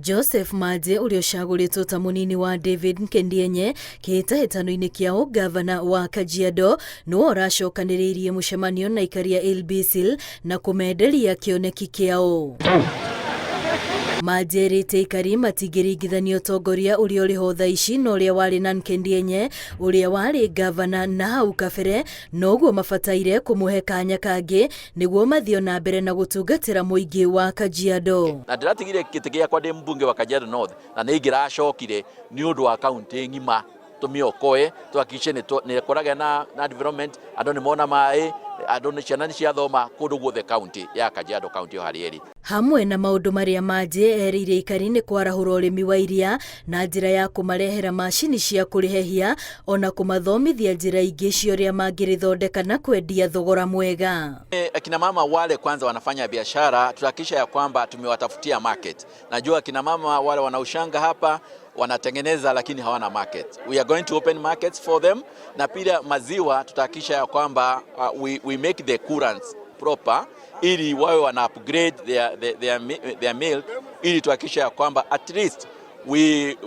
Joseph Manji ũrĩa ũcagũrĩtwo ta mũnini wa David Nkendienye kĩhĩtahĩtano-inĩ kĩa ũngavana wa Kajiado nĩwe ũracokanĩrĩirie mũcemanio na aikari a Ilbisil na kũmenderia kĩoneki kĩao. Manji erĩte aikari matingĩringithania ũtongoria ũrĩa ũrĩ ho thaa ici na ũrĩa warĩ na Nkendienye ũrĩa warĩ ngavana na hau kabere, noguo mabataire kũmũhe kanya kangĩ nĩguo mathiĩ o na mbere na gũtungatĩra mũingĩ wa Kajiado. Na ndĩratigire gĩtĩ gĩakwa ndĩ mbunge wa Kajiado North na nĩ ingĩracokire nĩ ũndũ wa kaunti ng'ima tũmĩokoe tuhakikishe nĩ kũragĩa na, na development andũ nĩ mona maĩ andũ nĩ ciana nĩ ciathoma kũndũ guothe kaunti ya Kajiado kaunti o harĩa ĩrĩ. Hamwe na maũndũ marĩa mangĩ erĩire aikari nĩ kwarahũra ũrĩmi wa iria na njĩra ya kũmarehera macini cia kũrĩhehia ona kũmathomithia njĩra ingĩ cia ũrĩa mangĩrĩthondeka na kwendia thogora mwega. Akina mama wale kwanza wanafanya biashara, tutahakikisha ya kwamba tumewatafutia market. Najua akina mama wale wanaushanga hapa wanatengeneza lakini hawana market. We are going to open markets for them, na pia maziwa tutahakikisha ya kwamba we make the coolants proper ili wawe wana upgrade their milk ili tuhakikisha ya kwamba at least we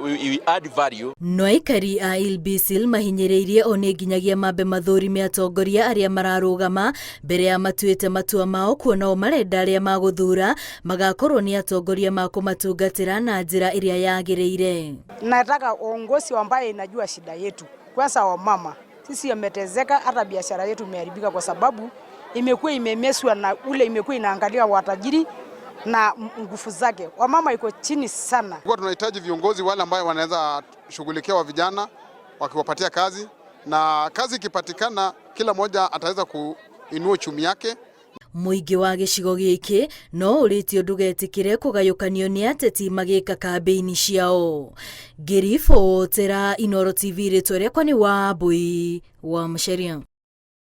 add value. No aikari a Ilbisil mahinyĩrĩirie o nĩ nginyagia mambe mathũrime atongoria arĩa mararũgama mbere ya matuĩte matua mao kuona o marenda arĩa magũthura magakorwo nĩ atongoria makũmatungatĩra na njĩra ĩrĩa yagĩrĩire. Nataka uongozi ambaye inajua shida yetu. Kwanza wamama, sisi wameteseka, hata biashara yetu imeharibika kwa sababu imekuwa imemeswa na ule imekuwa inaangalia watajiri na nguvu zake. Wamama iko chini sana. Kwa tunahitaji viongozi wale ambao wanaweza shughulikia wa vijana wakiwapatia kazi, na kazi ikipatikana kila mmoja ataweza kuinua uchumi yake. Mũingĩ wa gĩcigo gĩkĩ no ũrĩtio ndũgetĩkĩre kũgayũkanio nĩ ateti magĩka kambĩini ciao. Ngĩribotera Inooro TV, rĩtwa rĩakwa nĩ Wambui wa Macharia.